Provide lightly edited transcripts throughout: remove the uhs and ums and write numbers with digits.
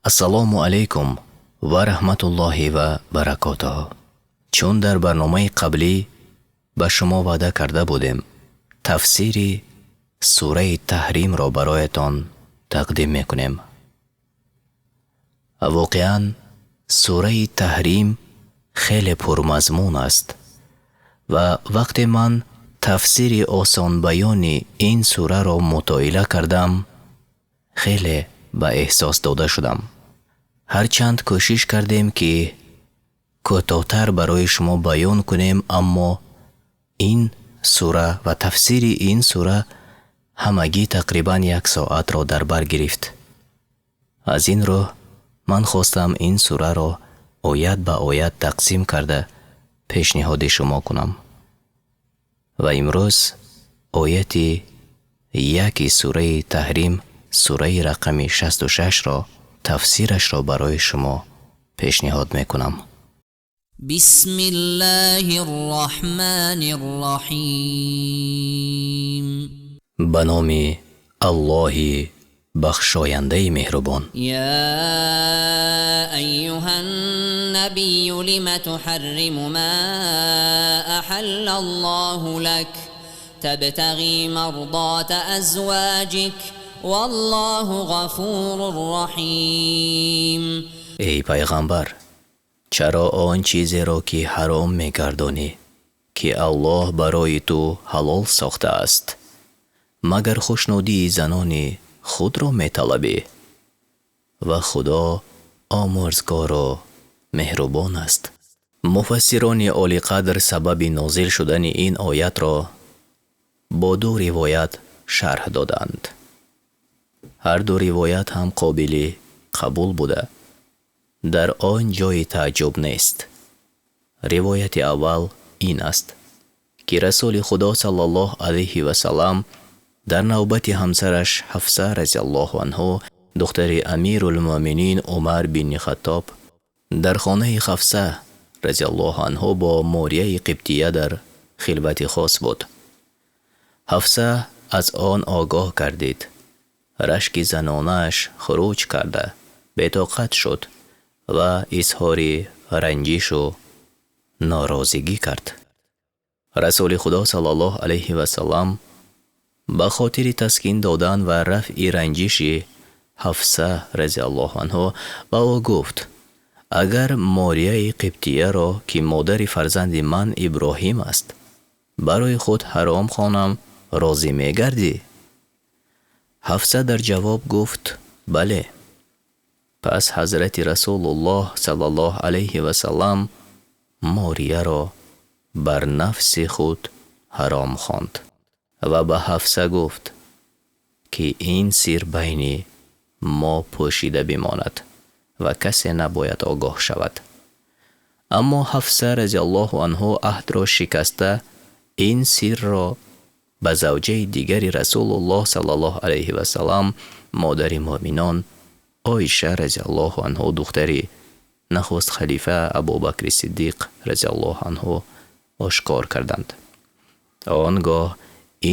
Ассалому алайкум ва раҳматуллоҳи ва баракотуҳ. Чун дар барномаи қаблӣ ба шумо ваъда карда будем, тафсири сураи Таҳримро барояттон тақдим мекунем. Воқеан сураи Таҳрим хеле пурмазмун аст ва вақте ман тафсири осони баёни ин сураро мутолиа кардам, хеле ба эҳсос дода шудам. Ҳарчанд кӯшиш кардем, ки кӯтоҳтар барои шумо баён кунем, аммо ин сура ва тафсири ин сура ҳамагӣ тақрибан як соатро дар бар гирифт. Аз ин рӯ ман хостам ин сураро оят ба оят тақсим карда пешниҳоди шумо кунам. Ва имрӯз ояти яки сураи Таҳрим, сураи рақами 66-ро тафсирашро барои шумо пешниҳод мекунам. Бисмиллоҳир-раҳмонир-раҳим. Ба номи Аллоҳи бахшояндаи меҳрубон. Я айюҳан-набийю лима туҳарриму ма аҳаллаллоҳу лак табтағӣ марзота азвоҷик валлоҳу ғафурур раҳим. Эй пайғамбар, чаро он чизеро ки ҳаром мегардонӣ, ки Аллоҳ барои ту ҳалол сохтааст, магар хушнудии занони худро металабӣ? Ва Худо омӯрзгору меҳрубон аст. Муфассирони олиқадр сабаби нозил шудани ин оятро бо ду ривоят шарҳ додаанд. Ҳар ду ривоят ҳам қобили қабул буда, дар он ҷои таъҷуб нест. Ривояти аввал ин аст, ки Расули Худо саллаллоҳу алайҳи васаллам дар навбати ҳамсараш Ҳафса разияллоҳу анҳу, духтари Амирулмӯъминин Умар бини Хаттоб, дар хонаи Ҳафса разияллоҳу анҳу бо Морияи Қибтия дар хилвати хос буд. Ҳафса аз он огоҳ гардид. Рашки занонааш хуруҷ карда, бетоқат шуд ва изҳори ранҷишу норозигӣ кард. Расули Худо саллаллоҳу алайҳи васаллам ба хотири таскин додан ва рафъи ранҷиши Ҳафса разияллоҳу анҳу ба ӯ гуфт: агар Морияи Қибтияро, ки модари фарзанди ман Иброҳим аст, барои худ ҳаром хонам, розӣ мегардӣ? Ҳафса дар ҷавоб гуфт: бале. Пас ҳазрати Расулуллоҳ саллаллоҳу алайҳи васаллам Морияро бар нафси худ ҳаром хонд ва ба Ҳафса гуфт, ки ин сир байни мо пӯшида бимонад ва касе набояд огоҳ шавад. Аммо Ҳафса разияллоҳу анҳу аҳдро шикаста ин сирро ба завҷаи дигари Расулуллоҳ саллаллоҳу алайҳи васаллам, модари мӯъминон Оиша разияллоҳу анҳу, духтари нахуст халифа Абубакри Сиддиқ разияллоҳу анҳу ошкор карданд. Он гоҳ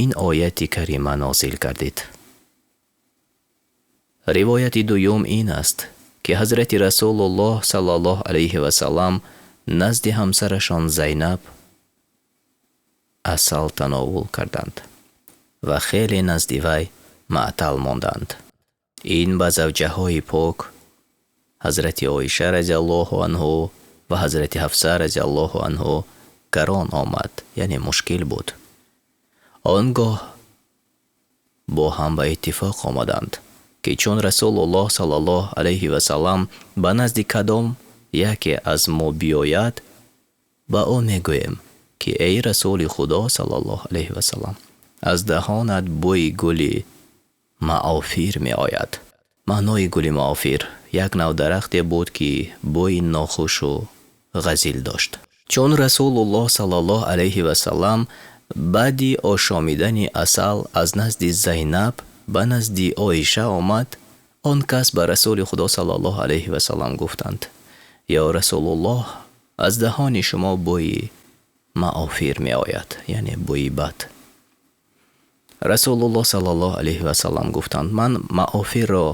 ин ояти карима нозил гардид. Ривояти дуюм ин аст, ки ҳазрати Расулуллоҳ саллаллоҳу алайҳи васаллам назди ҳамсарашон Зайнаб асал тановул карданд ва хеле назди вай маътал монданд. Ин ба завҷаҳои пок ҳазрати Оиша разияллоҳу анҳу ва ҳазрати Ҳафса разияллоҳу анҳу гарон омад, яъне мушкил буд. Он гоҳ бо ҳам ба иттифоқ омаданд, ки чун Расулуллоҳ саллаллоҳу алайҳи васаллам ба назди кадом яке аз мо биёяд, ба ӯ мегӯем, ки эй Расули Худо саллаллоҳу алайҳи васаллам, аз даҳонат бӯи гули маофир меояд. Маънои гули маофир як нав дарахте буд, ки бӯи нохушу ғазил дошт. Чун Расулуллоҳ саллаллоҳу алайҳи васаллам баъди ошомидани асал аз назди Зайнаб ба назди Оиша омад, он кас ба Расули Худо саллаллоҳу алайҳи васаллам гуфтанд: ё Расулуллоҳ, аз даҳони шумо бӯи маофир меояд, яъне бӯи бад. Расулуллоҳ саллаллоҳу алайҳи васаллам гуфтанд: ман маофирро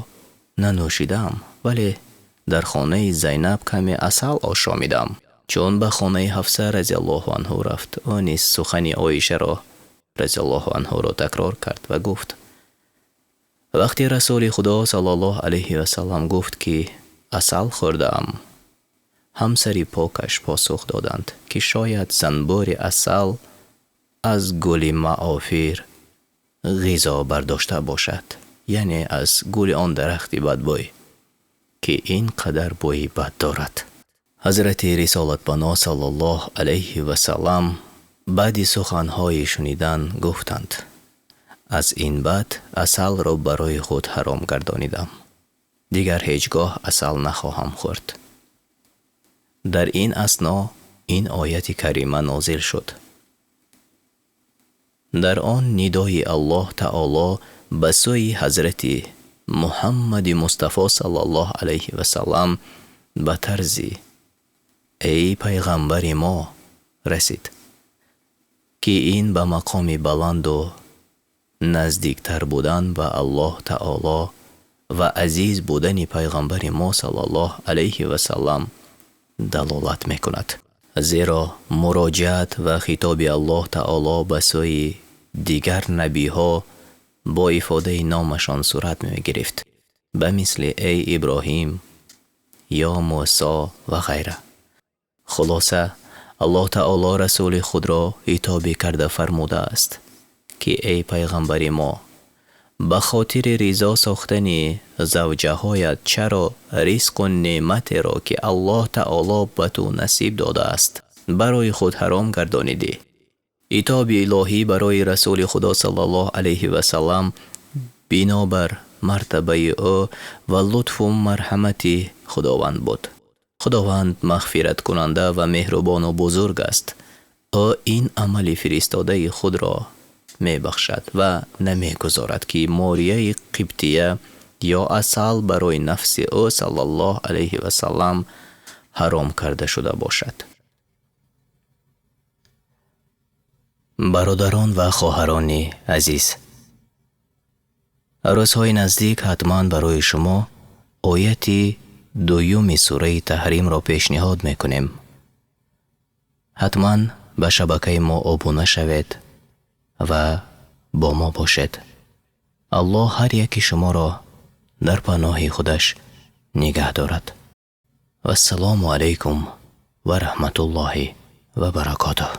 нанӯшидаам, вале Дар хонаи Зайнаб каме асал ошомидам. Чун ба хонаи Ҳафса разияллоҳу анҳу рафт, ӯ низ сухани Оишаро разияллоҳу анҳуро такрор кард ва гуфт: вақте Расули Худо саллаллоҳу алайҳи васаллам гуфт, ки асал хӯрдаам, ҳамсари покаш посух доданд, ки шояд занбӯри асал аз гули маофир ғизо бардошта бошад, яъне аз гули он дарахти бадбӯй, ки ин қадар бӯи бад дорад. Ҳазрати Рисолатпаноҳ саллаллоҳу алайҳи васаллам баъди суханҳои шунидан гуфтанд: аз ин бад асалро барои худ ҳаром гардонидам. Дигар ҳеҷ гоҳ асал нахоҳам хӯрд. Дар ин асно ин ояти карима нозил шуд. Дар он нидои Аллоҳ таоло ба сӯи ҳазрати Муҳаммади Мустафо саллаллоҳу алайҳи васаллам ба тарзи эй пайғамбари мо расид, ки ин ба мақоми баланду наздиктар будан ба Аллоҳ таоло ва азиз будани пайғамбари мо саллаллоҳу алайҳи васаллам далолат мекунад. Зеро муроҷиат ва хитоби Аллоҳ таоло ба сӯи дигар набиҳо бо ифодаи номашон сурат мегирифт, ба мисли эй Иброҳим ё Мусо ва ғайра. Хулоса, Аллоҳ таоло расули худро ҳитобӣ карда фармудааст, ки эй пайғамбари мо, ба хотири ризо сохтани завҷаҳоят чаро ризқу неъматеро, ки Аллоҳ таоло ба ту насиб додааст, барои худ ҳаром гардонидӣ? Итоби илоҳӣ барои Расули Худо саллаллоҳу алайҳи васаллам бинобар мартабаи ӯ ва лутфу марҳамати Худованд буд. Худованд мағфираткунанда ва меҳрубону бузург аст. Ӯ ин амали фиристодаи худро мебахшад ва намегузорад, ки Морияи Қибтия ё асал барои нафси ӯ саллаллоҳу алайҳи васаллам ҳаром карда шуда бошад. Бародарон ва хоҳарони азиз, рӯзҳои наздик ҳатман барои шумо ояти дуюми сураи Таҳримро пешниҳод мекунем. Ҳатман ба шабакаи мо обуна шавед ва бо мо бошед. Аллоҳ ҳар яки шуморо дар паноҳи худаш нигаҳ дорад. Вассалому алайкум ва раҳматуллоҳи ва баракотуҳ.